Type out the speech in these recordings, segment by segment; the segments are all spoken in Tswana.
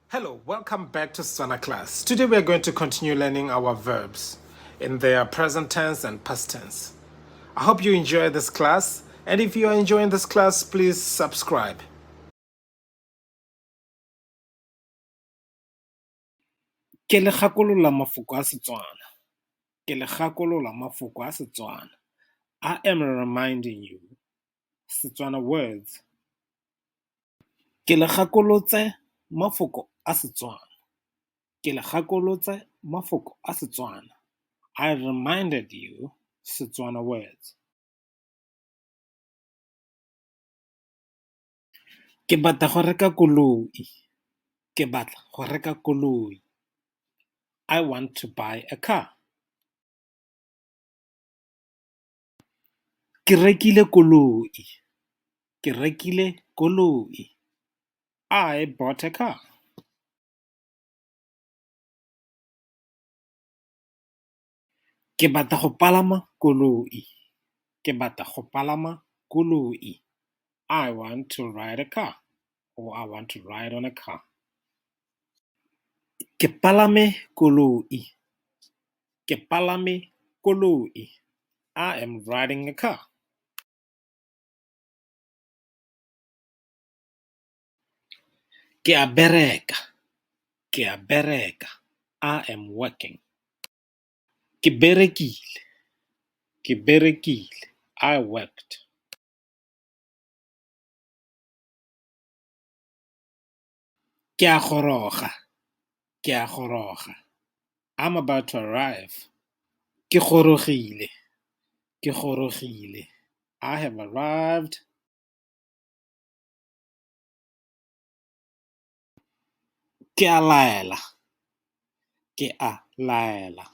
Hello, welcome back to Setswana class. Today we are going to continue learning our verbs in their present tense and past tense. I hope you enjoy this class, and if you are enjoying this class, please subscribe. Ke le gakolola mafoko a Setswana. Ke le gakolola mafoko a Setswana. I am reminding you Setswana words. Ke le gakolotse mafoko a Setswana. Ke le gakolotse mafoko a Setswana. I reminded you Setswana words. Ke batla go reka koloi. Ke batla go reka koloi. I want to buy a car. Ke rekile koloi. Ke rekile koloi. I bought a car. Ke batla go palama koloi. Ke batla go palama koloi. I want to ride a car, or I want to ride on a car. Ke palame koloi. Ke palame koloi. I am riding a car. Ke a bereka. Ke a bereka. I am working. Ke berekile. Ke berekile. I worked. Ke a goroga. Ke a goroga. I'm about to arrive. Ke gorogile. Ke gorogile. I have arrived. Ke a laela. Ke a laela.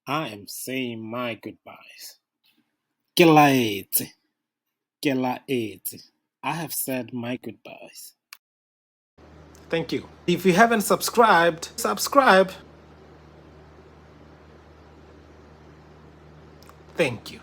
I am saying my goodbyes. Ke laetse. Ke laetse. I have said my goodbyes. Thank you. If you haven't subscribed, subscribe. Thank you.